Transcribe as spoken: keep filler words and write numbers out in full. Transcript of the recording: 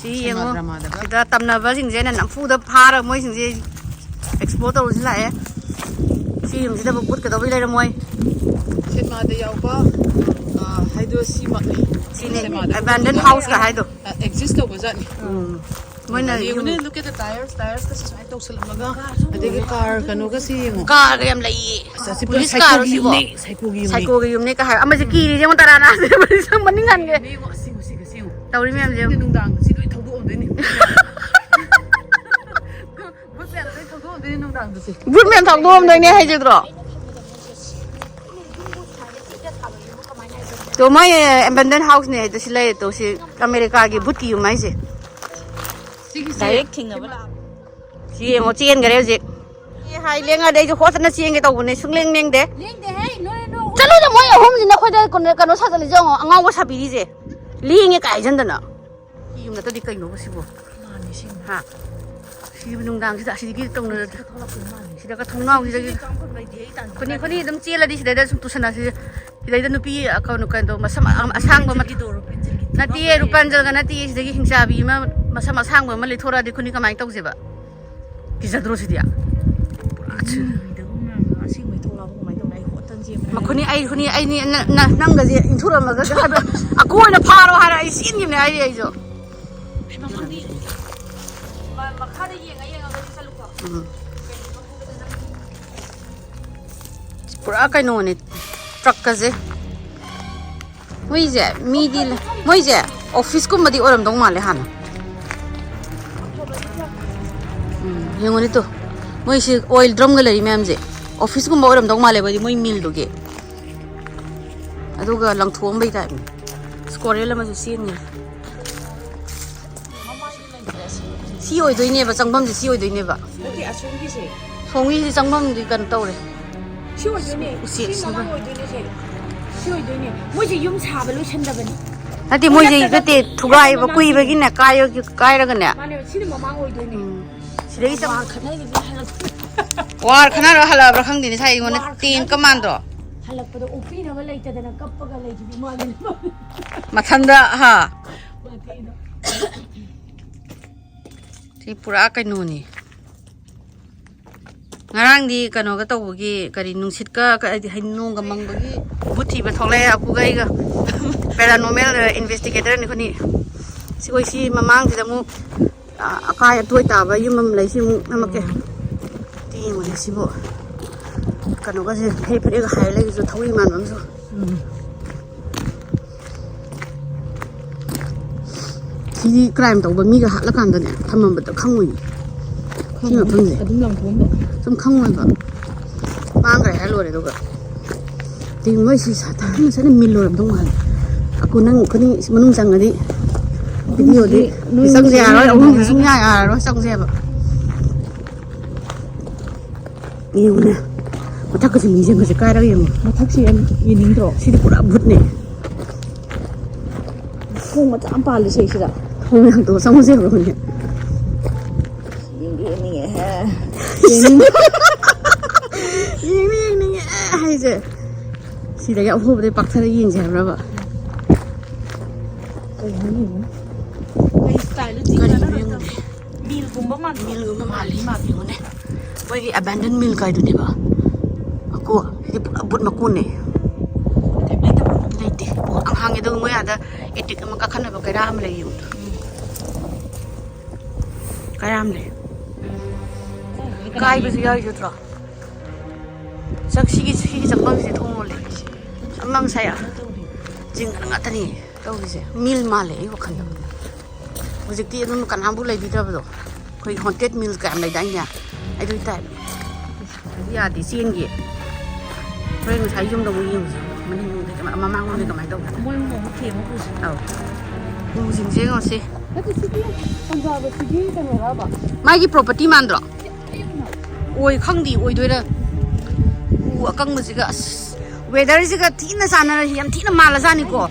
ꯁꯤ ꯌꯦꯡꯉꯣ, ꯁꯤꯗ ꯇꯝꯅꯕꯁꯤꯡꯁꯦ ꯑꯩꯅ ꯅꯝꯐꯨꯗ ꯐꯥꯔꯒ ꯃꯣꯏꯁꯤꯡꯁꯦ ꯑꯦꯛꯁꯄ꯭ꯂꯣꯔ ꯇꯧꯔꯨꯁꯤ ꯂꯥꯛꯑꯦ꯫ ꯁꯤ ꯌꯨꯝꯁꯤꯗꯕꯨ ꯄꯨꯠꯀꯗꯧꯕꯩ ꯂꯩꯔꯝꯃꯣꯏ꯫ ꯁꯤꯅꯦꯃꯥꯗ ꯌꯥꯎꯕ, ꯑ, ꯍꯥꯏꯗꯣ ꯁꯤꯃꯛꯅꯤ꯫ ꯁꯤꯅꯦ, ꯁꯤꯅꯦꯃꯥꯗ ꯑꯦꯕꯦꯟꯗꯟ ꯍꯥꯎꯁꯀ ꯍꯥꯏꯗꯣ꯫ ꯑ, ꯑꯦꯛꯖꯤꯁ ꯇꯧꯕꯖꯥꯠꯅꯤ꯫ ꯎꯝ꯫ ꯃꯣꯏꯅ ꯌꯦꯡꯉꯨꯅꯦ, ꯌꯨꯝ look at the tires, tires ꯀꯁꯦ ꯁꯨꯃꯥꯏꯅ ꯇꯧꯁꯜꯂꯝꯃꯒ, ꯑꯗꯒꯤ ꯀꯥꯔ ꯀꯩꯅꯣꯒꯁꯤ ꯌꯦꯡꯉꯣ꯫ ꯀꯥꯔꯒ ꯌꯥꯝ ꯂꯩꯌꯦ꯫ ꯑꯁ, ꯑꯁꯤ ꯄꯨꯔꯥ ꯄꯨꯂꯤꯁ ꯁꯥꯏꯀꯣꯒꯤ ꯀꯥꯔꯁꯤꯕꯣ? ꯌꯨꯝꯅꯦ, ꯁꯥꯏꯀꯣꯒꯤ ꯌꯨꯝꯅꯦ꯫ ꯁꯥꯏꯀꯣꯒꯤ ꯌꯨꯝꯅꯦ ꯀ ꯍꯥꯏ꯫ ꯑꯃꯁꯦ ꯀꯤꯔꯤꯁꯦ ꯌꯦꯡꯉꯣ, ꯇꯔꯥꯅꯥꯁꯦ ꯃꯅꯤꯡ ꯍꯟꯒꯦ꯫ ꯌꯦꯡꯉꯣ, ꯑꯁꯤꯒꯨꯝꯕ, ꯁꯤꯒ ꯁꯤ ꯌꯦꯡꯉꯣ꯫ ꯇꯧꯔꯤ ꯃꯌꯥꯝꯁꯦ ꯌꯦꯡꯉꯣ꯫ ꯁꯤꯗꯤ ꯅꯨꯡꯗꯥꯡꯗ ꯁꯤ ꯂꯣꯏ ꯊꯧꯗꯣꯛꯑꯝꯗꯣꯏꯅꯤ꯫ ꯕꯨꯠ ꯃꯌꯥꯝ ꯂꯣꯏ ꯊꯧꯗꯣꯛꯑꯝꯗꯣꯏꯅꯦ ꯍꯥꯏꯖꯗ꯭ꯔꯣ? ꯇꯣ, ꯃꯣꯏ ꯑꯦꯕꯦꯟꯗꯟ ꯍꯥꯎꯁꯅꯦ ꯍꯥꯏꯗꯣ, ꯁꯤ ꯂꯩꯔꯦ ꯇꯣ, ꯁꯤ ꯑꯃꯦꯔꯤꯀꯥꯒꯤ ꯕꯨꯠꯀꯤ ꯌꯨꯝ ꯍꯥꯏꯁꯦ꯫ ꯁꯤꯒꯤꯁꯦ ꯗꯥꯏꯔꯦꯛ ꯊꯦꯡꯅꯕ ꯂꯥꯛ-, ꯁꯤ ꯌꯦꯡꯉꯣ, ꯆꯦꯟꯈꯔꯦ ꯍꯧꯖꯤꯛ꯫ ꯑꯦ, ꯍꯥꯏ, ꯂꯦꯡꯉꯗꯤ ꯑꯩꯁꯨ ꯍꯣꯠꯇꯅ ꯆꯦꯟꯒꯦ ꯇꯧꯕꯅꯦ, ꯁꯨꯡꯂꯦꯡ ꯂꯦꯡꯗꯦ꯫ ꯂꯦꯡꯗꯦꯍꯦ, ꯅꯣꯏ, ꯅꯣꯏ꯫ ꯆꯠꯂꯨꯗ, ꯃꯣꯏ ꯑꯍꯨꯝꯁꯤꯅ ꯑꯩꯈꯣꯏꯗ ꯀꯩꯅꯣ, ꯀꯩꯅꯣ ꯁꯥꯖꯜꯂꯤꯁꯦ ꯌꯦꯡꯉꯣ, ꯑꯉꯥꯎꯕ ꯁꯥꯕꯤꯔꯤꯁꯦ꯫ ꯂꯦꯡꯉꯦ ꯀꯥꯏ ꯍꯥꯏꯖꯟꯗꯅ꯫ ꯌꯨꯝ ꯅꯠꯇꯗꯤ ꯀꯩꯅꯣꯕ ꯁꯤꯕꯣ? ꯃꯥꯅꯦ, ꯁꯤꯅꯤ꯫ ꯍꯥ? ꯁꯤꯕꯨ ꯅꯨꯡꯗꯥꯡꯁꯤꯗ ꯑꯁꯤꯗꯒꯤ ꯇꯧꯅ-, ꯁꯤꯗ ꯊꯣꯛꯂꯛꯄ ꯃꯥꯜꯂꯦ꯫ ꯁꯤꯗꯒ ꯊꯣꯡꯅꯥꯎꯁꯤꯗꯒꯤ ꯁꯤꯗꯤ ꯆꯪꯐꯝ ꯂꯩꯇꯦ, ꯑꯩ ꯇꯥꯟ-, ꯈꯨꯅꯤ, ꯈꯨꯅꯤ ꯑꯗꯨꯝ ꯆꯦꯜꯂꯗꯤ ꯁꯤꯗꯩꯗ ꯁꯨꯝ ꯇꯨꯁꯟꯅꯁꯤ꯫ ꯁꯤꯗꯩꯗ ꯅꯨꯄꯤ, ꯑ, ꯀꯩꯅꯣ, ꯀꯩꯅꯣ, ꯃꯁꯝ ꯑ-, ꯑꯁꯥꯡꯕ ꯑꯃ-, ꯔꯨꯄꯦꯟꯖꯜꯒꯤꯗꯣ, ꯔꯨꯄꯦꯟꯖꯜꯒꯤ ꯅꯠꯇꯦꯌꯦ, ꯊꯣꯡꯅꯥꯎ ꯔꯨꯄꯦꯟꯖꯜꯒ ꯅꯠꯇꯦꯌꯦ, ꯁꯤꯗꯒꯤ ꯍꯤꯡꯆꯥꯕꯤ ꯑꯃ ꯃꯁꯝ ꯑꯁꯥꯡꯕ ꯑꯃ ꯂꯩꯊꯣꯔꯛꯑꯗꯤ ꯈꯨꯅꯤ ꯀꯃꯥꯏꯅ ꯇꯧꯁꯦꯕ? ꯀꯤꯖꯗ꯭ꯔꯣ ꯁꯤꯗꯤ? ꯄꯨꯔꯥ ꯁꯤ-, ꯃꯤꯗꯒꯨꯝꯅ ꯑꯁꯦꯡꯕꯩ ꯊꯣꯛꯂꯛꯑꯕ ꯀꯃꯥꯏꯅ ꯇꯧꯅꯤ? ꯑꯩ ꯍꯣꯠꯇꯅ ꯆꯦꯟꯕꯅꯦ꯫ ꯃꯈꯨꯅꯤ, ꯑꯩ ꯈꯨꯅꯤ, ꯑꯩꯅꯤ, ꯅ-, ꯅ-, ꯅꯪꯒꯁꯦ ꯏꯟꯊꯨꯔꯝꯃꯒ ꯍꯥꯏꯕ, "ꯑꯀꯣꯏꯅ ꯐꯥꯔꯣ" ꯍꯥꯏꯔ ꯑꯩ ꯆꯦꯟꯈꯤꯕꯅꯦ ꯍꯥꯏꯔꯤ ꯑꯩꯁꯨ꯫ ꯃꯐꯝꯗꯤ ꯃ-, ꯃꯈꯥꯗ ꯌꯦꯡꯉ ꯌꯦꯡꯉꯒꯗꯤ ꯆꯠꯂꯨꯀꯣ꯫ ꯎꯝ꯫ ꯄꯨꯔꯥ ꯀꯩꯅꯣꯅꯦ, ꯇ꯭ꯔꯛꯀꯁꯦ꯫ ꯃꯣꯏꯁꯦ ꯃꯤꯗꯤ ꯂ-, ꯃꯣꯏꯁꯦ ꯑꯣꯐꯤꯁꯀꯨꯝꯕꯗꯤ ꯑꯣꯏꯔꯝꯗꯧ ꯃꯥꯜꯂꯦ ꯍꯥꯟꯅ꯫ ꯎꯝ, ꯌꯦꯡꯉꯨꯅꯦ ꯇꯨ꯫ ꯃꯣꯏꯁꯤ ꯑꯣꯏꯜ ꯗ꯭ꯔꯝꯒ ꯂꯩꯔꯤ ꯃꯌꯥꯝꯁꯦ ꯑꯣꯐꯤꯁꯀꯨꯝꯕ ꯑꯣꯏꯔꯝꯗꯧ ꯃꯥꯜꯂꯦꯕ, ꯍꯥꯏꯗꯤ ꯃꯣꯏ ꯃꯤꯜꯗꯨꯒꯤ꯫ ꯑꯗꯨꯒ ꯂꯪꯊꯣꯛꯑꯝꯕꯩ ꯇꯥꯏꯞꯅꯤ꯫ ꯁ꯭ꯀꯣꯔꯦꯜ ꯑꯃꯁꯨ ꯆꯦꯟꯉꯦ꯫ ꯁꯤ ꯑꯣꯏꯗꯣꯏꯅꯦꯕ, ꯆꯪꯐꯝꯁꯦ ꯁꯤ ꯑꯣꯏꯗꯣꯏꯅꯦꯕ꯫ ꯅꯠꯇꯦ, ꯑꯁꯣꯝꯒꯤꯁꯦ꯫ ꯁꯣꯝꯒꯤꯁꯦ ꯆꯪꯐꯝꯗꯤ ꯀꯩꯅꯣ ꯇꯧꯔꯦ꯫ ꯁꯤ ꯑꯣꯏꯗꯣꯏꯅꯦ꯫ ꯎꯆꯦꯛ ꯁꯤ ꯁꯤꯕ꯫ ꯃꯃꯥꯡ ꯑꯣꯏꯗꯣꯏꯅꯦ ꯁꯦ꯫ ꯁꯤ ꯑꯣꯏꯗꯣꯏꯅꯦ꯫ ꯃꯣꯏꯁꯦ ꯌꯨꯝ ꯁꯥꯕ ꯂꯣꯏꯁꯟꯗꯕꯅꯤ꯫ ꯅꯠꯇꯦ, ꯃꯣꯏꯁꯦ ꯅꯠꯇꯕ, ꯅꯠꯇꯦ, ꯊꯨꯒꯥꯏꯕ ꯃꯃꯥꯡꯒꯤꯅꯦ꯫ ꯀꯨꯏꯕꯒꯤꯅꯦ, ꯀꯥꯏꯔꯒ, ꯀꯥꯏꯔꯒꯅꯦ꯫ ꯃꯥꯅꯦ, ꯁꯤꯅ ꯃꯃꯥꯡ ꯑꯣꯏꯗꯣꯏꯅꯦ꯫ ꯎꯝ꯫ ꯁꯤꯗꯩ ꯆꯪ-, ꯋꯥ ꯈꯠꯅꯩꯗꯨꯗꯤ ꯍꯜꯂꯛꯄ-, ꯋꯥꯔ ꯈꯠꯅꯔ ꯍꯜꯂꯛꯑꯕ꯭ꯔꯥ ꯈꯪꯗꯦꯅꯦ, ꯁꯥꯏ ꯑꯩꯉꯣꯟꯗ ꯋꯥꯔ ꯇꯦꯟ ꯈꯠꯅꯗꯦ꯫ ꯀꯃꯥꯟꯗ꯭ꯔꯣ? ꯍꯜꯂꯛꯄꯗ ꯑꯣꯛꯄꯤꯅꯕ ꯂꯩꯇꯗꯅ ꯀꯞꯄꯒ ꯂꯩꯈꯤꯕ ꯏꯃꯥꯗꯨꯅ꯫ ꯃꯊꯟꯗ, ꯍꯥ? ꯃꯊꯤꯗꯣ꯫ ꯁꯤ ꯄꯨꯔꯥ ꯀꯩꯅꯣꯅꯤ꯫ ꯉꯔꯥꯡꯗꯤ ꯀꯩꯅꯣꯒ ꯇꯧꯕꯒꯤ, ꯀꯔꯤ, ꯅꯨꯡꯁꯤꯠꯀ, ꯀ-, ꯍꯥꯏꯗꯤ, ꯍꯩ-, ꯅꯣꯡꯒ ꯃꯪꯕꯒꯤ ꯚꯨꯠ ꯊꯤꯕ ꯊꯣꯛꯂꯛꯑꯦ ꯑꯄꯨꯒ ꯑꯩꯒ꯫ Paranormal investigator ꯅꯤ ꯑꯩꯈꯣꯏꯅꯤ꯫ ꯁꯤꯈꯣꯏ ꯁꯤ ꯃꯃꯥꯡꯁꯤꯗ ꯑꯃꯨꯛ, ꯑ, ꯑꯀꯥꯏ ꯑꯇꯣꯏ ꯇꯥꯕ ꯌꯨꯝ ꯑꯃ ꯂꯩ꯫ ꯁꯤ ꯑꯃꯨꯛ ꯅꯝꯃꯛꯀꯦ꯫ ꯇꯤ ꯌꯦꯡꯉꯨꯅꯦ ꯁꯤꯕꯨ꯫ ꯀꯩꯅꯣꯒꯁꯦ ꯐꯦꯔꯦ ꯐꯦꯔꯦꯒ ꯍꯥꯏꯔ ꯂꯩꯔꯤꯁꯨ ꯊꯧꯔꯤ ꯃꯥꯟꯕ ꯑꯃꯁꯨ꯫ ꯁꯤꯗꯤ crime ꯇꯧꯕ ꯃꯤꯒ ꯍꯥꯠꯂꯀꯥꯟꯗꯅꯦ ꯊꯝꯃꯝꯕꯗ ꯈꯪꯉꯣꯏꯅꯦ꯫ ꯁꯤ ꯃꯐꯝꯁꯦ꯫ ꯑꯗꯨꯝ ꯂꯪꯊꯣꯛꯑꯝꯕ꯫ ꯁꯨꯝ ꯈꯪꯉꯣꯏꯕ꯫ ꯃꯥꯡꯈ꯭ꯔꯦ ꯍꯥꯏꯔ ꯂꯣꯏꯔꯦ ꯑꯗꯨꯒ꯫ ꯇꯤꯡ ꯃꯣꯏ ꯁꯤ ꯁꯥꯇꯥꯟ ꯃꯁꯥꯅ ꯃꯤꯜ ꯂꯣꯏꯔꯝꯗꯧ ꯃꯥꯜꯂꯦ꯫ ꯑꯀꯨ ꯅꯪ ꯈꯨꯅꯤꯡ ꯃꯅꯨꯡ ꯆꯪꯉꯗꯤ video ꯗꯤ ꯅꯣꯏ ꯆꯪꯁꯦ ꯌꯥꯔꯣꯏ꯫ ꯃꯤꯜ ꯑꯍꯨꯝꯗꯤ ꯁꯨꯡꯌꯥ ꯌꯥꯔꯔꯣꯏ ꯆꯪꯁꯦꯕ꯫ ꯌꯦꯡꯉꯨꯅꯦ꯫ ꯃꯊꯛꯀꯁꯦ ꯃꯤꯡꯁꯦꯜꯒꯁꯦ ꯀꯥꯏꯔꯒ ꯌꯦꯡꯉꯨ꯫ ꯃꯊꯛꯁꯦ ꯌꯥꯝ ꯌꯦꯡꯅꯤꯡꯗ꯭ꯔꯣ? ꯁꯤꯗꯤ ꯄꯨꯔꯥ ꯚꯨꯠꯅꯦ꯫ ꯊꯣꯡ ꯃꯆꯥ ꯑꯃ ꯄꯥꯜꯂꯤꯁꯦ ꯁꯤꯗ꯫ ꯊꯣꯡ ꯃꯌꯥꯝꯗꯣ ꯆꯪꯉꯨꯁꯦ ꯍꯥꯏꯕ꯭ꯔꯣ ꯍꯧꯖꯤꯛ? ꯌꯦꯡꯗꯤ ꯌꯦꯡꯅꯤꯡꯉꯦꯍꯦ꯫ ꯌꯦꯡꯅꯤꯡ-, ꯌꯦꯡꯗꯤ ꯌꯦꯡꯅꯤꯡꯉꯦ ꯍꯥꯏꯁꯦ꯫ ꯁꯤꯗꯒꯤ ꯑꯍꯣꯕꯗꯩ ꯄꯥꯛꯊꯔ ꯌꯦꯡꯁꯦ ꯍꯥꯏꯕ꯭ꯔꯕ? ꯀꯩꯅꯣ ꯌꯦꯡꯉꯨꯅꯦ꯫ ꯀꯩ style ꯀꯔꯤꯅꯣ ꯌꯦꯡꯉꯨꯅꯦ? ꯃꯤꯜꯒꯨꯝꯕ ꯃꯥꯟꯗ꯭ꯔꯣ? ꯃꯤꯜꯒꯨꯝꯕ ꯃꯥꯜꯂꯤ, ꯃꯥꯜꯂꯤ, ꯌꯦꯡꯉꯨꯅꯦ꯫ ꯃꯣꯏꯒꯤ abandon mill ꯀꯥꯏꯗꯨꯅꯦꯕ꯫ ꯃꯀꯣꯟ, ꯁꯤꯗꯤ ꯄꯨꯔꯥ ꯚꯨꯠ ꯃꯀꯣꯟꯅꯦ꯫ ꯂꯩꯇꯦ꯫ ꯑꯣ, ꯌꯥꯝ ꯍꯥꯡꯉꯦ꯫ ꯑꯗꯨꯒ ꯃꯣꯏ ꯑꯥꯗ attic ꯑꯃ ꯀꯥꯈꯠꯅꯕ ꯀꯩꯔꯥꯛ ꯑꯃ ꯂꯩ, ꯌꯦꯡꯉꯨ꯫ ꯀꯩꯔꯥꯛ ꯑꯃ ꯂꯩ꯫ ꯀꯥꯏꯕꯁꯨ ꯌꯥꯎꯔꯤ ꯅꯠꯇ꯭ꯔꯣ? ꯆꯪ-, ꯁꯤꯒꯤ, ꯁꯤꯒꯤ ꯆꯪꯐꯝꯁꯦ ꯊꯣꯡ ꯂꯣꯜꯂꯦ꯫ ꯁꯝ ꯂꯥꯡ ꯁꯥꯏ꯫ ꯖꯤꯡꯒꯅ ꯉꯥꯛꯇꯅꯤ ꯇꯧꯔꯤꯁꯦ꯫ Mill ꯃꯥꯜꯂꯦ ꯑꯩ ꯋꯥꯈꯜꯗ꯫ ꯍꯧꯖꯤꯛꯇꯤ ꯑꯗꯨꯝ ꯀꯅꯥꯝꯕꯨ ꯂꯩꯕꯤꯗ꯭ꯔꯕꯗꯣ꯫ ꯑꯩꯈꯣꯏꯒꯤ haunted mill ꯀꯌꯥꯝ ꯂꯩꯗꯥꯏꯅꯦ? ꯑꯗꯨꯒꯤ type꯫ ꯌꯥꯗꯦ, ꯆꯦꯟꯒꯤ꯫ ꯍꯣꯔꯦꯟ ꯉꯁꯥꯏ ꯌꯨꯝꯗ ꯑꯃꯨꯛ ꯌꯦꯡꯉꯨꯁꯤ꯫ ꯃꯅꯤꯡꯂꯣꯝꯗ ꯀꯃꯥꯏ-, ꯃꯃꯥꯡꯂꯣꯝꯗ ꯀꯃꯥꯏꯅ ꯇꯧꯕ? ꯃꯣꯏ ꯑꯃꯨꯛ ꯊꯦꯝꯃ ꯄꯨꯁꯤ꯫ ꯑꯧ꯫ ꯎꯁꯤꯡꯁꯦ ꯌꯦꯡꯉꯨꯁꯤ꯫ ꯅꯠꯇꯦ, ꯁꯤꯒꯤ ꯄꯟꯖꯥꯕ ꯁꯤꯒꯤ ꯀꯩꯅꯣꯔꯕ? ꯃꯥꯒꯤ property ꯃꯥꯟꯗ꯭ꯔꯣ? ꯑꯣꯏ, ꯈꯪꯗꯦ, ꯑꯣꯏꯗꯣꯏꯔꯥ? ꯎ ꯑꯀꯪꯕꯁꯤꯒ, ꯑꯁ, weather ꯁꯤꯒ ꯊꯤꯅ ꯆꯥꯟꯅꯔ, ꯌꯥꯝ ꯊꯤꯅ ꯃꯥꯜꯂꯖꯥꯠꯅꯤꯀꯣ꯫